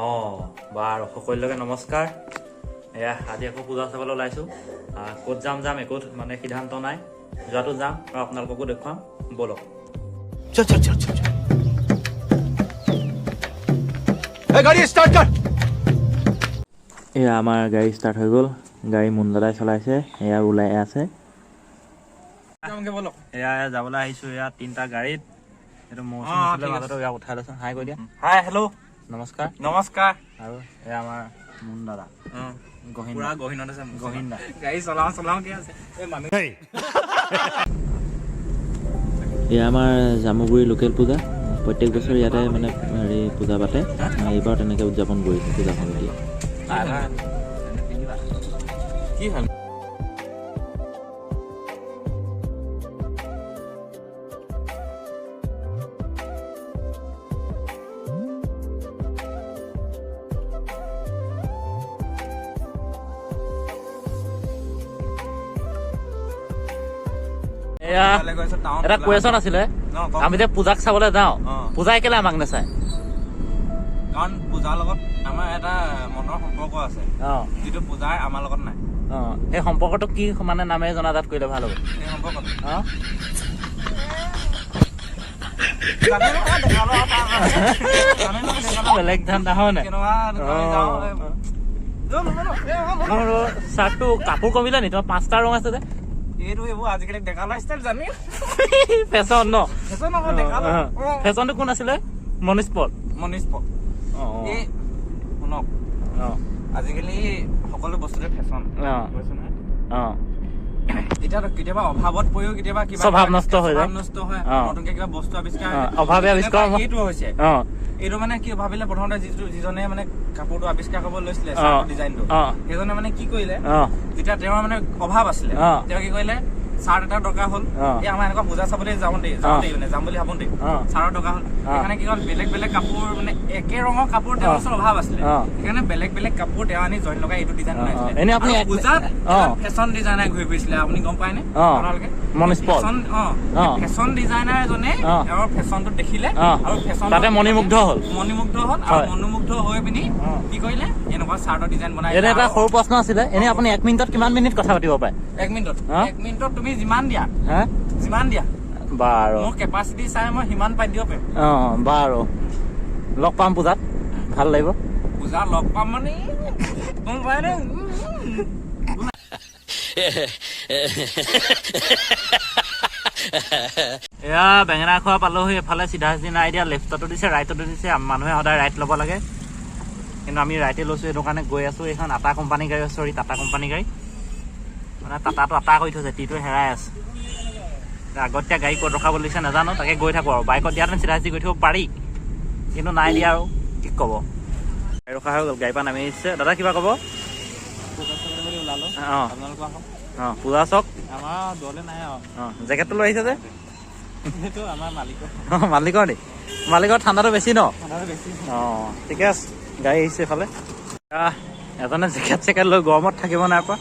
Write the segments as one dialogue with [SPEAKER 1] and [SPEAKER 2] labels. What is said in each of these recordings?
[SPEAKER 1] অঁ, বাৰু, সকলোকে নমস্কাৰ। এয়া আজি আকৌ পূজা চাবলৈ ওলাইছোঁ। ক'ত যাম যাম একো মানে সিদ্ধান্ত নাই, যোৱাটো যাম আৰু আপোনালোককো দেখুৱাম। ব'লক।
[SPEAKER 2] चल चल चल चल चल, ए, गाड़ी स्टार्ट कर।
[SPEAKER 1] এয়া আমাৰ গাড়ী ষ্টাৰ্ট হৈ গ'ল। গাড়ী মুন্দাদাই চলাইছে। এয়া ওলাই আছে।
[SPEAKER 3] বলক।
[SPEAKER 1] এয়া যাবলৈ আহিছোঁ। এয়া তিনিটা গাড়ীত এইটো মৌচুমী
[SPEAKER 3] অ,
[SPEAKER 1] আছিলে।
[SPEAKER 3] ঠিক আছে।
[SPEAKER 1] মাজতে ইয়াক উঠাই লৈছোঁ। হাই কৈ দিয়া।
[SPEAKER 3] হাই, হেল্ল'।
[SPEAKER 1] নমস্কাৰ।
[SPEAKER 3] নমস্কাৰ।
[SPEAKER 1] আৰু এয়া আমাৰ মুন দাদা, গহীন।
[SPEAKER 3] পুৰা গহীনত আছে।
[SPEAKER 1] গহীন দা।
[SPEAKER 3] গাড়ী চলাওঁ চলাওঁ কি আছে এই মানুহ।
[SPEAKER 1] এয়া আমাৰ জামুগুৰি লোকেল পূজা। প্ৰত্যেক বছৰ ইয়াতে মানে হেৰি পূজা পাতে। এইবাৰ তেনেকৈ উদযাপন কৰিছে পূজা সমিতিয়ে।
[SPEAKER 3] কি হ'ল?
[SPEAKER 1] এয়া এটা কুৱেশ্যন আছিলে। আমি যে পূজাক চাবলৈ যাওঁ, পূজাই কেলে আমাক নাচায়?
[SPEAKER 3] কাৰণ পূজাৰ লগত আমাৰ এটা মনৰ সম্পৰ্ক আছে, যিটো পূজাৰ আমাৰ লগত নাই।
[SPEAKER 1] অঁ, সেই সম্পৰ্কটো কি মানে নামেৰে জনাজাত কৰিলে ভাল হ'ব?
[SPEAKER 3] সেই সম্পৰ্কটো জানে নহয়, ডেকা ল'ৰা এটা। জানে নহয়, ডেকা ল'ৰা।
[SPEAKER 1] বেলেগ ধান্দা হয় নাই?
[SPEAKER 3] কেনেকুৱা আমি যাওঁ, এই, ৰ, ৰ, ৰ, এই, ৰ, ৰ।
[SPEAKER 1] মোৰ চাৰ্টটো কাপোৰ কমিলে নি? তোমাৰ পাঁচটা ৰং আছে যে।
[SPEAKER 3] এইটো এইবোৰ আজিকালি ডেকা ল'ৰা ষ্টাইল জানি।
[SPEAKER 1] ফেশ্বন ন?
[SPEAKER 3] ফেশ্বন আকৌ ডেকা ল'ৰা।
[SPEAKER 1] ফেশ্বনটো কোন আছিলে? মনীষ পল।
[SPEAKER 3] মনীষ পল। এই শুনক, আজিকালি সকলো বস্তুতে ফেশ্বন কৈছো নহয়। এতিয়া কেতিয়াবা অভাৱত পৰিও কেতিয়াবা কিবা
[SPEAKER 1] স্বভাৱ নষ্ট হৈ যায়।
[SPEAKER 3] স্বভাৱ নষ্ট হয়। নতুনকে কিবা বস্তু আৱিষ্কাৰ
[SPEAKER 1] অ, অভাৱে আৱিষ্কাৰ
[SPEAKER 3] তেনেকুৱা এইটো হৈছে। এইটো মানে কি ভাবিলে, প্ৰথমতে যিটো যিজনে মানে কাপোৰটো আৱিষ্কাৰ কৰিব লৈছিলে, ডিজাইনটো, সেইজনে মানে কি কৰিলে, যেতিয়া তেওঁৰ মানে অভাৱ আছিলে, তেওঁ কি কৰিলে, চাৰ্ট এটা দৰকাৰ হ'ল। এই আমাৰ এনেকুৱা পূজা চাবলৈ যাওঁতে মানে যাম বুলি ভাবোঁতে চাৰ্টৰ দৰকাৰ হ'ল। সেইকাৰণে কি হ'ল, বেলেগ বেলেগ কাপোৰ, মানে একে ৰঙৰ কাপোৰ তেওঁৰ ওচৰত অভাৱ আছিলে। সেইকাৰণে বেলেগ বেলেগ কাপোৰ তেওঁ আনি জইন লগাই এইটো ডিজাইন বনাইছিলে।
[SPEAKER 1] এনে আপুনি
[SPEAKER 3] আৰু পূজাত ফেশ্বন ডিজাইনাৰ ঘূৰি ফুৰিছিলে, আপুনি গম পায়নে আপোনালোকে?
[SPEAKER 1] মনীষ পল।
[SPEAKER 3] ফেশ্বন, ফেশ্বন ডিজাইনাৰ এজনে তেওঁৰ ফেশ্বনটো দেখিলে আৰু ফেশ্বন
[SPEAKER 1] তাতে মণিমুগ্ধ হ'ল।
[SPEAKER 3] মণিমুগ্ধ হ'ল আৰু মণিমুগ্ধ হৈ পিনি কি কৰিলে, এনেকুৱা চাৰ্টৰ ডিজাইন বনাই
[SPEAKER 1] এনে
[SPEAKER 3] দিলে।
[SPEAKER 1] এটা
[SPEAKER 3] আৰু
[SPEAKER 1] সৰু প্ৰশ্ন আছিলে। এনে আপুনি 1 মিনিটত কিমান মিনিট কথা পাতিব পাৰে?
[SPEAKER 3] 1 মিনিটত?
[SPEAKER 1] হা?
[SPEAKER 3] 1 মিনিটত তুমি যিমান দিয়া,
[SPEAKER 1] হা?
[SPEAKER 3] যিমান দিয়া।
[SPEAKER 1] বাৰু।
[SPEAKER 3] মোৰ কেপাচিটি চাই মই সিমান পাতি দিব পাৰিম।
[SPEAKER 1] অঁ, বাৰু, লগ পাম পূজাত, ভাল লাগিব।
[SPEAKER 3] পূজা লগ পাম মানে গম পায়নে?
[SPEAKER 1] এয়া বেঙেনা খোৱা পালোহি। এফালে চিধা চিধি নাই দিয়া, লেফ্টতো দিছে, ৰাইটতো দিছে। মানুহে সদায় ৰাইট ল'ব লাগে, কিন্তু আমি ৰাইটে লৈছোঁ, সেইটো কাৰণে গৈ আছোঁ। এইখন আটা কোম্পানী গাড়ী, চৰি, টাটা কোম্পানী গাড়ী। মানে টাটাটো আটা কৰি থৈছে, টিটো হেৰাই আছে। এতিয়া আগত এতিয়া গাড়ী ক'ত ৰখাব দিছে নাজানো, তাকে গৈ থাকোঁ। আৰু বাইকত দিয়াহেঁতেন চিধা চিধি গৈ থাকিব পাৰি, কিন্তু নাই দিয়া আৰু কি ক'ব। গাড়ী ৰখা হৈ গ'ল, গাড়ীৰ পৰা নামি আহিছে। দাদা, কিবা ক'ব?
[SPEAKER 3] ওলালো।
[SPEAKER 1] অঁ।
[SPEAKER 3] আপোনালোক আহক।
[SPEAKER 1] অঁ, পূজা চাওক।
[SPEAKER 3] আমাৰ দলে নাই আৰু।
[SPEAKER 1] অঁ, জেকেটটো লৈ আহিছে যে?
[SPEAKER 3] সেইটো আমাৰ মালিকৰ।
[SPEAKER 1] অঁ, মালিকৰ নি? মালিকৰ ঠাণ্ডাটো বেছি ন?
[SPEAKER 3] ঠাণ্ডাটো বেছি।
[SPEAKER 1] অঁ, ঠিকে আছে। গাড়ী আহিছে এইফালে। এজনে জেকেট চেকেট লৈ গৰমত থাকিব নাই পৰা,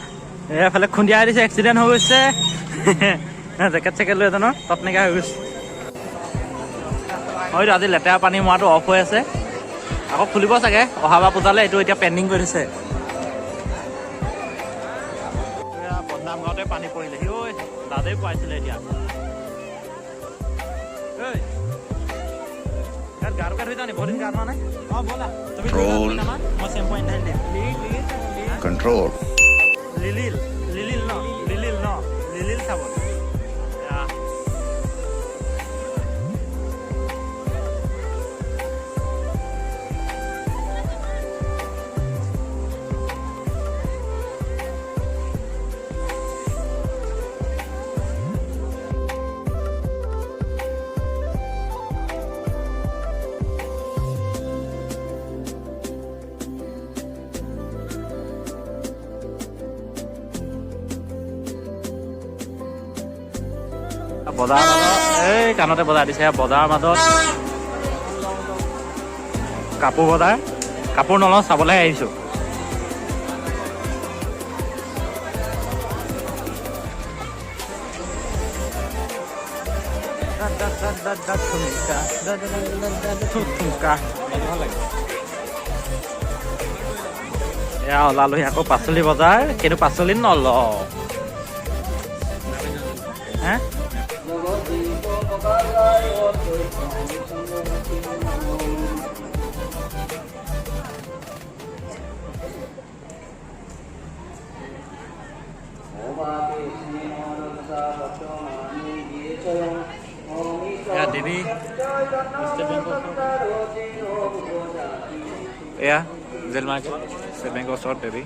[SPEAKER 1] এইফালে খুন্দিয়াই দিছে, এক্সিডেণ্ট হৈ গৈছে। জেকেট চেকেট লৈ এজনৰ তত নাইকিয়া হৈ গৈছে। হয়তো আজি লেতেৰা পানী মৰাটো অফ হৈ আছে, আকৌ খুলিব চাগে অহাবাৰ পূজালে। এইটো এতিয়া পেণ্ডিং কৰি থৈছে। এয়া বদনাম গাঁৱতে পানী পৰিলে সি। ঐ, লাজেই পোৱাইছিলে এতিয়া। ঐ, ইয়াত গাটোকে ধুই যাওঁ নি? বহুত দিন গা ধোৱা নাই।
[SPEAKER 3] অঁ, ব'লা।
[SPEAKER 1] তুমি ধুই লোৱা, তুমি নামা, মই চেম্পু আনি ঢালি দিম।
[SPEAKER 2] Control.
[SPEAKER 1] লিলিল, লিলিল ন, লিলিল ন, লিলিল চাবোন। এয়া। বজাৰৰ মাজত, এই কাণতে বজাৰ দিছে। বজাৰৰ মাজত কাপোৰ বজাৰ। কাপোৰ নলওঁ, চাবলৈহে আহিছোঁ। ঠুমকা।
[SPEAKER 3] ভাল লাগে।
[SPEAKER 1] এয়া ওলালোহি আকৌ পাচলি বজাৰ, কিন্তু পাচলি নলওঁ। হে দেৱী এয়া জেল মাৰ্কেট, ষ্টেট বেংকৰ ওচৰত দেৱী।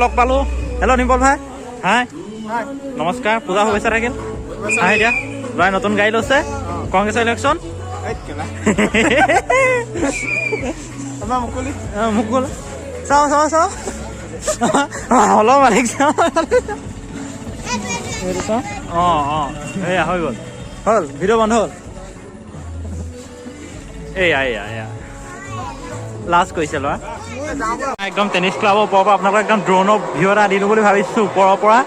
[SPEAKER 1] লগ পালোঁ। হেল্ল' নিম্পল ভাই, হাই, নমস্কাৰ, পূজা শুভেচ্ছা থাকিল। হাই, এতিয়া ভাই নতুন গাড়ী লৈছে, কংগ্ৰেছুলেশ্যন। মুকুল চাওঁ চাওঁ চাওঁ অলপ মালিক চাওঁ। অঁ অঁ, এয়া হৈ গ'ল, হ'ল ভিডিঅ' বন্ধ হ'ল। এয়া এয়া এয়া লাজ কৰিছে ল'ৰা। একদম টেনিছ ক্লাবৰ ওপৰৰ পৰা আপোনালোকক একদম ড্ৰোনৰ ভিউ এটা দিলোঁ বুলি ভাবিছোঁ ওপৰৰ পৰা।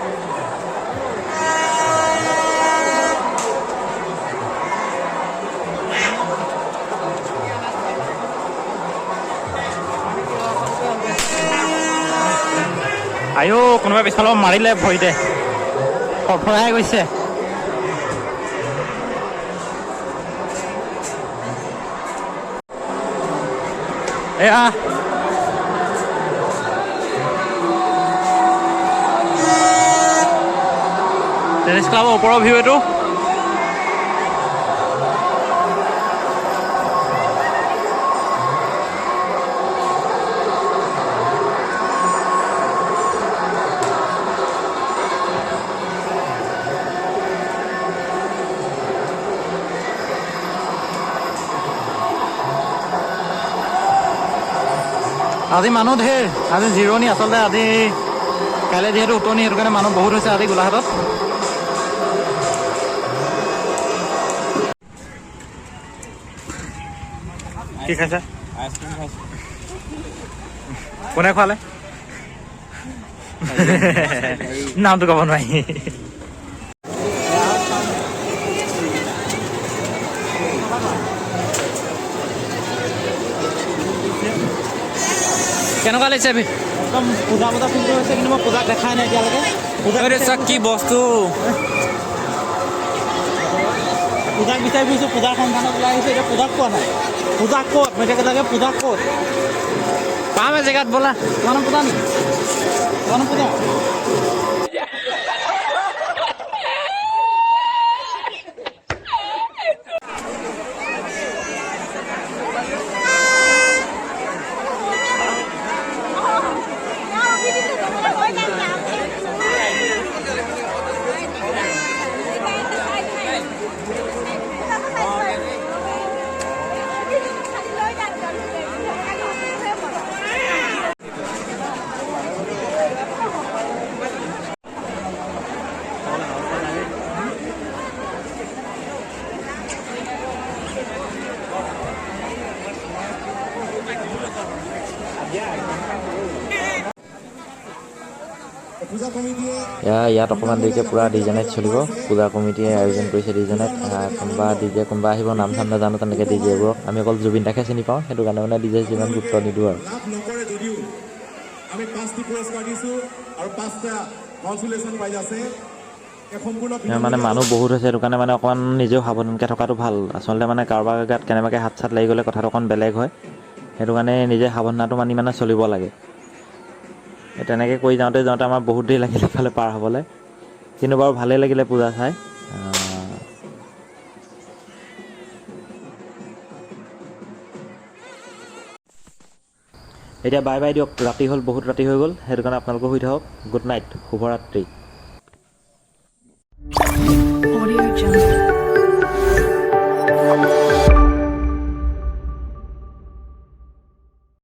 [SPEAKER 1] আয়ো, কোনোবাই পিছফালৰ মাৰিলে ভৰিতে, ফৰফৰাই গৈছে। এয়া টেনিছ ক্লাবৰ ওপৰৰ ভিউ এইটো। আজি মানুহ ঢেৰ, আজি জিৰণি আচলতে, আজি কাইলৈ যিহেতু উটনি, সেইটো কাৰণে মানুহ বহুত হৈছে আজি গোলাঘাটত। কি খাইছা?
[SPEAKER 3] আইচক্ৰীম খাইছোঁ।
[SPEAKER 1] কোনে খোৱালে? নামটো ক'ব নোৱাৰি।
[SPEAKER 3] কেনেকুৱা লাগিছে?
[SPEAKER 1] একদম পূজা পূজা ফিলটো হৈছে, কিন্তু মই পূজাক দেখাই নাই এতিয়ালৈকে। পূজা
[SPEAKER 3] কি বস্তু?
[SPEAKER 1] পূজাক বিচাৰি ফুৰিছোঁ, পূজাৰ সন্ধানত ওলাই আহিছোঁ, এতিয়া পূজাক পোৱা নাই। পূজা ক'ত? মই এতিয়া লাগে পূজা ক'ত
[SPEAKER 3] পাম জেগাত ব'লা।
[SPEAKER 1] তোমাৰ নাম পূজা নেকি? তোমাৰ নাম পূজা?
[SPEAKER 4] ইয়াত অকণমান দেৰিকৈ পূৰা ডিজে নাইট চলিব। পূজা কমিটিয়ে আয়োজন কৰিছে ডিজে নাইট। কোনোবা ডিজে কোনোবা আহিব, নাম চাম নাজানো তেনেকৈ ডিজেবোৰক, আমি অকল জুবিন দাকহে চিনি পাওঁ, সেইটো কাৰণে মানে ডিজে যিমান গুৰুত্ব নিদিওঁ আৰু।
[SPEAKER 5] লাভ নকৰে যদিও আমি 5টি পুৰস্কাৰ দিছোঁ আৰু 5টা কনচুলেশ্যন প্ৰাইজ আছে।
[SPEAKER 4] মানে মানুহ বহুত হৈছে, সেইটো কাৰণে মানে অকণমান নিজেও সাৱধানকৈ থকাটো ভাল। আচলতে মানে কাৰোবাৰ গাত কেনেবাকৈ হাত চাত লাগি গ'লে কথাটো অকণ বেলেগ হয়, সেইটো কাৰণে নিজে সাৱধানটো মানি মানে চলিব লাগে। তেনেকৈ কৰি যাওঁতে যাওঁতে আমাৰ বহুত দেৰি লাগিলে ইফালে পাৰ হ'বলৈ, কিন্তু বাৰু ভালেই লাগিলে পূজা চাই। এতিয়া বাই বাই দিয়ক, ৰাতি হ'ল, বহুত ৰাতি হৈ গ'ল, সেইটো কাৰণে আপোনালোকো শুই থাকক। গুড নাইট, শুভৰাত্ৰি।